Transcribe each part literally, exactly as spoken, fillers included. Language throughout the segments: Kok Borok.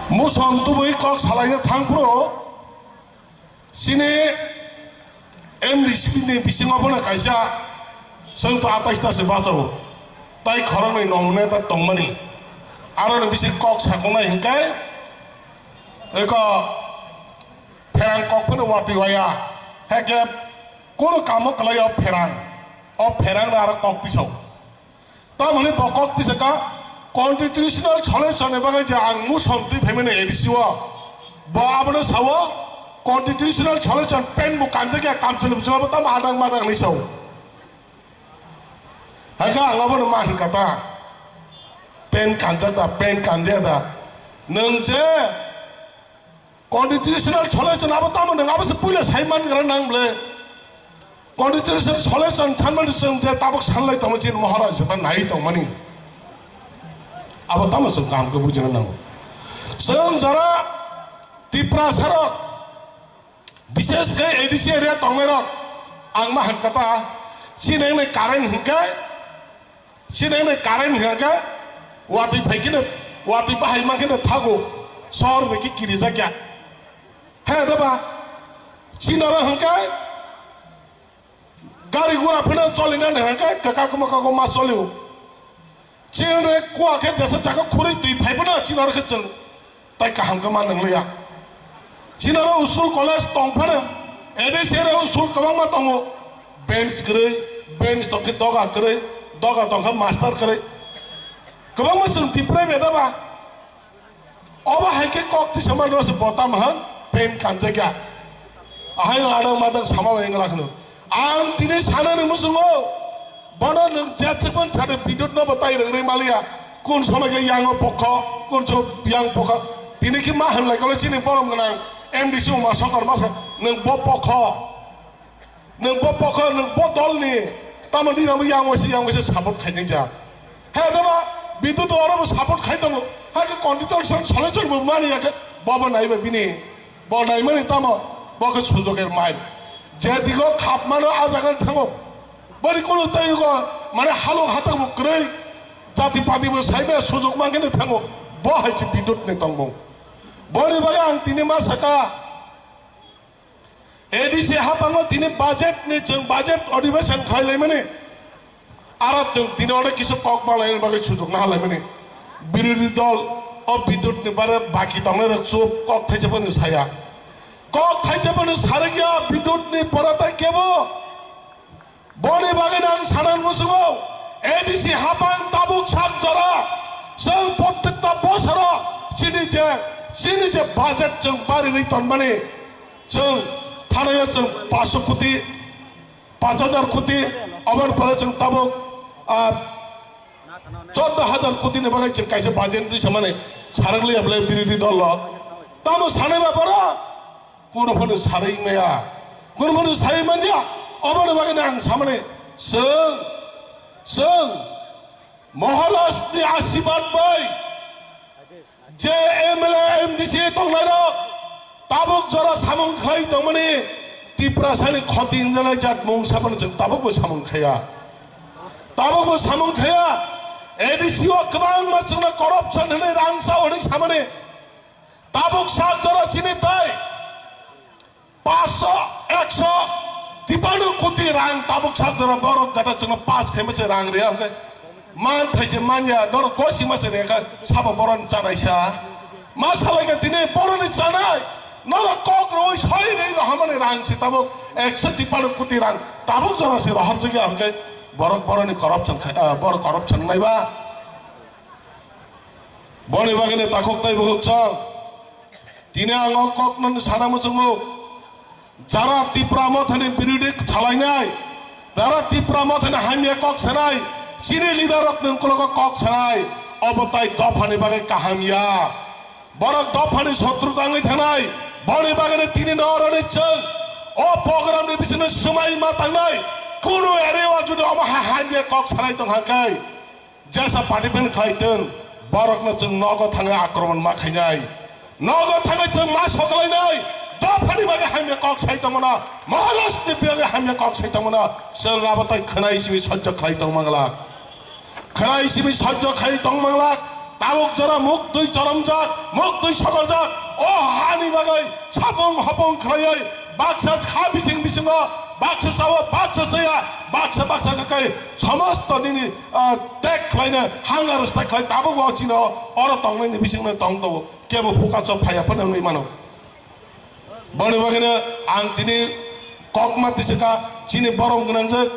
Muson tubui kok salaina thangphuru chini M D C ni bisingo bono kaisa chwng to atais ta se bachao. Tai khoroknwi nono neta tongmani. Aroni bising kok sakhongnai hinkhe eko pherang kok phano watwi waya. Hekhe kunu kamo kwlai o pherang. O pherang no aro kok tisao. Tamoni bo kok tisaka constitutional solution ni bagwi je ang muson twi phaimani A D C o. Bo abono sao constitutional solution pen bo kanjakya kamchwlwi bwswlabo tamo adang madang hinwi sao. Hakhe ang abono ma hinkha ta. Pen kanjak da, pen kanjak da. Nwng je constitutional solution abo tamo nwng abo se puila sai man gra nang ble. Constitutional solution sanmani chwng je tabuk sanlai tongma chini Maharaj jeta nai tongmani. Abo tamo chwng kaham khe bujina nango. Chwng jara Tiprasa rok, bishesh khe A D C area tongnai rok, ang ma hankha ta, chini wngni current hinkhe, chini wngni current hinkhe, watwi phai kheno, watwi bahai man kheno thago, sohor bai khe kirijakya. He deba, chini oro hinkhe, gari gura phano cholina nahakhe kwkak kwma kwkak ma cholio. Chini kuwa khe jesa jaga khurui twi phai phano chini oro khe chwng tai kaham khe ma nwngliya. Chini oro school college tong phano, A D C area school kwbangma tongo. Bench kwrwi, bench tong khe doga kwrwi, doga tong khe master kwrwi. Kwbangma chwng Tripura bedaba. Obo hai khe kok tisa mano se botam han pen kanjakya. Ahai no adang madang sama bai wngla khno. Ang tini sanani muchungo bono nwng jetswkmani sade bidut no bo tai rwngri maliya. Kun somoi khe yango pokho, kun somoi yang pokho. Tini khe ma hanlai kole chini borom gwnang M D C Uma Sokor masa nwng bo pokho. Nwng bo pokho, nwng bo dolni, tamo dino bo yang waisa, yang waisa support khainai ja. He dama, Bidut oro bo support khai tongo. Hakhe constitution solution bo mani yakhe, bo bo naiba bini. Bo naimani tamo, bo khe sujok er mai. Je digo khap mano a jaga thango. Bori kono tei go, mane halok hatak bo kwrwi. Jati pati bo saiba sujok mangkhe thango. Bo hai chi Bidut ni tongmung. Boni bagwi ang tini ma saka. A D C hapango tini budget ni chwng budget adhibeshon khlailaimani. Aro chwng tini oro kisa kok balaini bagwi sujok nahalaimani. Birodhi dol o Bidut ni bare baki tongnai rok chup kok thaisa phano saya. Kok thaisa phano sarikya Bidut ni pora tai kebo. Boni bagwi ang sanan muchungo, A D C hapang tabuk sak jora, chwng prottekta bosoro chini je, chini je budget chwng barirwi tonmani, chwng thanayo chwng paanch koti, paanch hajar koti, aboni pore chwng tabuk, ah, chordo hajar koti ni bagwi chwng kaisa budget twi samani sarwk liya belai birodhi dol rok. Tamo sanai ba borok? Kuno phano sarwi maya, kuno phano sai manya. Oboni bagwi ang samani chwng, chwng Maharaj ni asibad bai je M L A, M D C tongnai rok tabuk jora samung khlai tongmani Tiprasa ni khoti wngjaknai jat mung saphano chwng tabuk bo samung khaya, tabuk bo samung khaya. A D C o kwbangma chwngno corruption hwnwi rang chao hwnwi samani. Tabuk sak jora chini tai paanch sho, ekso tipano koti rang tabuk sak jora borok jata chwngno pass khaima se rang riya hwnkhe man thaise manya norok kosi ma se reka sabo boron chanai sa ma salai khe tini boroni chanai norok kok roi soi rei rohamani rang se tabuk ekso tipano koti rang tabuk jora se rohor jagya hwnkhe borok boroni corruption khai, ah, borok corruption naiba. Boni bagwi ni takhuk tei bukhuk chwng. Tini ang o kok no sana muchungo. Jara Tipra Mothani birodhi salainai, jara Tipra Mothani hamya kok sanai, chini leader rok ni ukologo kok sanai, obo tai dophani bagwi kaham ya. Borok dophani sotru tangwi thangnai, boni bagwi ni tini no oroni chwng o program ni bisingo swmai ma tangnai, kunu area o jodi omo ha hamya kok sanai tong hangkai. Jesa party pen khlai tong, borokno chwng nogo thangwi akromon ma khainai. Nogo thangwi chwng ma soklainai. Dophani bagwi hamya kok sai tongmano, Maharaj ni bagwi hamya kok sai tongmano, chwng abo tai khwnai simi sojjo khlai tong mangla. Khwnai simi sojjo khlai tong mangla. Abuk jora muk twi choromjak, muk twi sokorjak, o hani bagwi sapung hopung khlaiwi baksa kha bising bisingo baksa sao, baksa saya, baksa baksa khe kai somosto nini, ah, tek khlaina hangar stai khlai tabuk bo chino oro tongnaini bisingno tong tongo, kebo phuka chok phaiya phano wngwi mano. Boni bagwino ang tini kokma tisika chini borom gwnangjak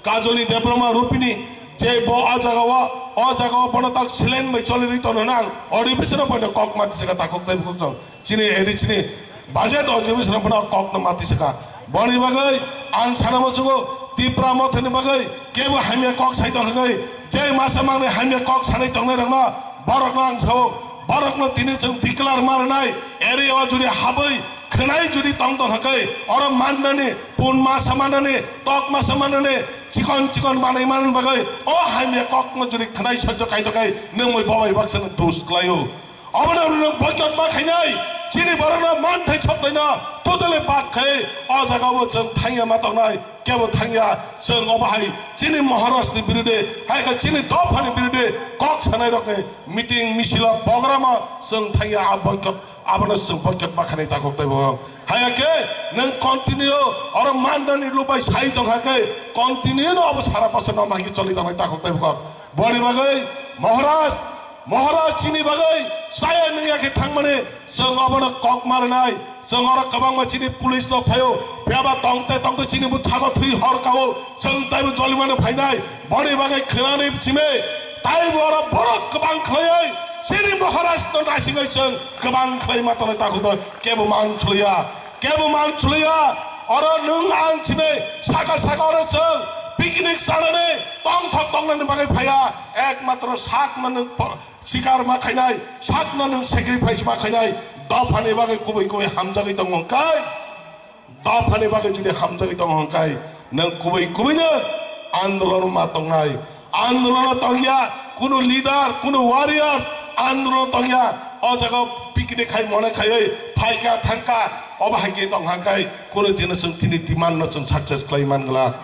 Kajoli Debbarma Rupini je bo o jagao, o jagao bono tak silen bai choli ri tono nang ori bisino bono kokma tisika takhuk tei bukhuk tong. Chini eri chini budget o je bisino bono kokno ma tisika. Boni bagwi ang sana muchungo Tipra mothani bagwi kebo hamya kok sai tong hwgwi je masa mangni hamya kok sanai tongnai rokno borokno ang sao. Borokno tini chwng declare ma rwnai, area o jodi habwi khwnai jodi tong tong hwnkhe, oro mannani, pun masa mannani, tok masa mannani, chikon chikon manwi manani bagwi o hamya kokno jodi khwnai sojjo kai tong khai, nwng bai bobai baksa nwng dus khlaio. Obono nwng boycott ma khainai, chini borokno manthai soktaino totally bad khai o jagao chwng thangya ma tongnai. Kebo thangya, chwng obo hai chini Maharaj ni birude, hai khe chini dopha ni birude kok sanai rok ni meeting, misil o, program o chwng thangya, a boycott, abono chwng boycott ma khanai takhuk tei bo. Haya khe nwng continue oro mandani lubai sai tong kha khe continue no obo sara bosor no magi choli tongnai takhuk tei bo. Boni bagwi Maharaj, Maharaj chini bagwi chaya nungya khe thangmani, chwng obono kok ma rwnai, chwng oro kwbangma chini police rok phaio, phiyaba tongte tongte chini bwthago thwi hor kao, chwng taibo jolimano phainai, boni bagwi khwnani chimi, taibo oro borok kwbang khlaiwi, chini Maharaj no naisingwi chwng kwbang khlai ma tongnai takhuk no kebo man choliya. Kebo man choliya, oro nwng ang chini saka saka oro chwng picnic chanani tongthok tongnani bagwi phaiya, ekmatro sakno nwng po-, sikar ma khainai, sakno nwng sacrifice ma khainai, dophani bagwi kubui kubui hamjagwi tongo hwnkhe, dophani bagwi jodi hamjagwi tongo hwnkhe, nwng kubui kubuino andolon ma tongnai. Andolon tongya, kunu leader, kunu warriors andolon tongya. O jaga picnic khai mone khaiwi phaika thangka, obo hai khe tong hangkai kunu dino chwng tini demand no chwng success khlai man glak.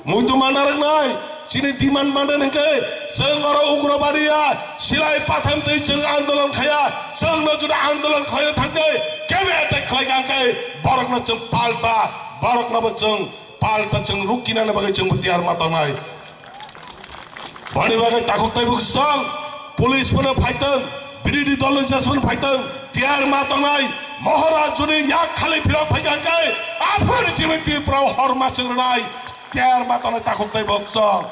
Muitu mana rwngnai, chini demand mana hwnkhe chwng oro ugrobadi ya, silai patham twi chwng andolon khaya, chwng no jodi andolon khlai thangkhe kebe attack khlai hangkhe borok no chwng palta, borok no bo chwng palta chwng rukina ni bagwi chwng bo tiyar ma tongnai. Boni bagwi takhuk taibo kwchwng, police bono phaitwng, birodhi dol ni jesmani phaitwng, tiyar ma tongnai, Maharaj juni yak khali phirok phaikha khe, aphuru ni chini Tripura o hor ma chwng rwnai, tiyar ma tongnai takhuk taibo kwchwng.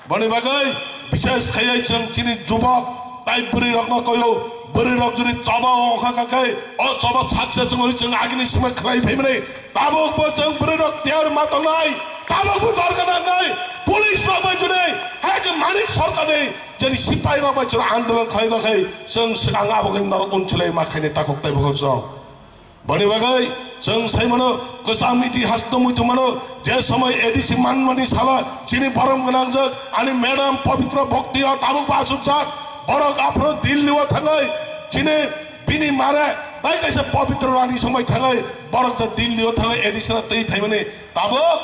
Boni bagwi bishes khaiwi chwng chini jubok tai bwrwi rokno koyo, bwrwi rok juni choba ongkha kha khe, o choba sakse chwngwi chwng agini sima khlai phaimani, tabuk bo chwng bwrwi rok tiyar ma tongnai, tabuk bo dorkar nangnai, police rok bai juni, hai khe Manik Sarkar ni jeni sipai rok bai juni andolon khlai tongkhe, chwng swkang abo khe norok unchilai ma khainai takhuk taibo chwng. Boni bagwi chwng sai mano, kwcham itihas no muitu mano, je somoi A D C manmani salo chini borom gwnangjak ani madam Pabitra Bhakti o tabuk bo achukjak, borok aphuru Delhi o thangwi chini bini mare bai kaisa Pabitra Rani somoi thangwi borok je Delhi o thangwi A D C no twi phaimani tabuk.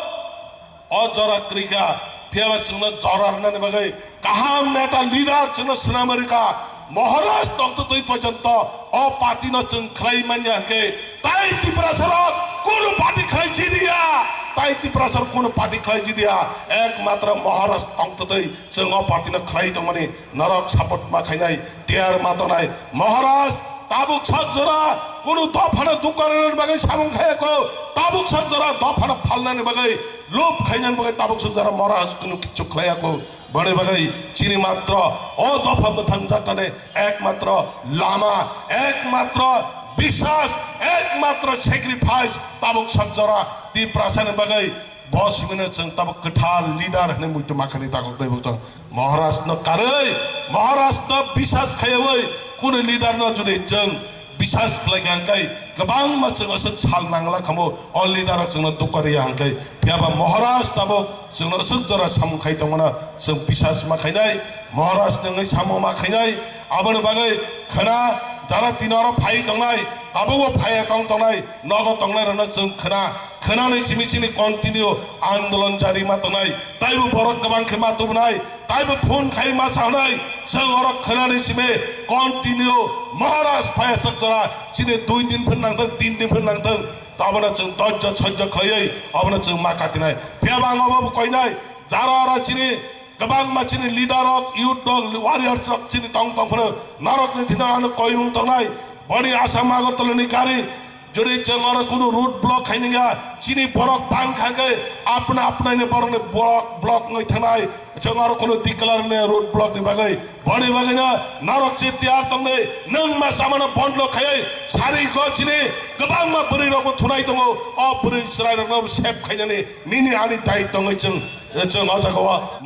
O jora kwrwi kha, phiyaba chwngno jora rwnani bagwi kaham neta leader chwngno swnamwi rwkha. Maharaj tongtwtwi porjonto o party no chwng khlai manya hwnkhe tai Tiprasa rok kunu party khlai jidiya, tai Tiprasa rok kunu party khlai jidiya, ekmatro Maharaj tongtwtwi chwng o party no khlai tongmani norok support ma khainai, tiyar ma tongnai. Maharaj tabuk sak jora kunu dophano dukar rwnani bagwi samung khayako, tabuk sak jora dophano phalnani bagwi Lob khainani bagwi tabuk swngjara mora kunu kichu khlaiya ko. Boni bagwi chini matro o dopha mwthangjaknani ekmatro lama, ekmatro biswas, ekmatro sacrifice tabuk swngjara Tiprasani bagwi bo simino chwng tabuk kwthar leader hwnwi muitu makhani takhuk tei bukto Maharaj no karwi, Maharaj no biswas khaiwi kunu leader no jodi chwng biswas khlai kha hwnkhe kwbangma chwng aswk sal nangla khamo, o leader rok chwngno dukha rwya hwnkhe. Phiyaba Maharaj tabuk chwngno aswk jora samung khai tongmano chwng biswas ma khainai, Maharaj ni wngwi samung ma khainai. Aboni bagwi khwna jara tini oro phai tongnai, tabukbo phaiya tong tongnai, nogo tongnai rokno chwng khwna, khwnani simi chini continue andolon jari ma tongnai, taibo borok kwbang khe ma tubunai. Taibo phone khai ma sanai, chwng oro khwnani simi continue Maharaj phaiya chwk jora, chini dui din phin nangthang, tin din phin nangthang, to abono chwng dojjo sojjo khlaiwi, abono chwng ma katinai. Phiya bo ang obo koinai, jara oro chini kwbangma chini leader rok, youth rok, warriors rok chini tong tong phano norokni thina ano koimung tongnai, boni Assam Agartala ni gari, Jodi chwng oro kunu road block khainingya, chini borok bang kha khe apna apnaini borokni block, block wngwi thangnai. Chwng oro kunu declare ni road block ni bagwi. Boni bagwino norok se tiyar tongni, nwng ma samano bondlo khaiwi sari go chini kwbangma bwrwi rokbo thunai tongo. O bwrwi chwrai rokno save khainani nini ani dai tongwi chwng, chwng o jaga o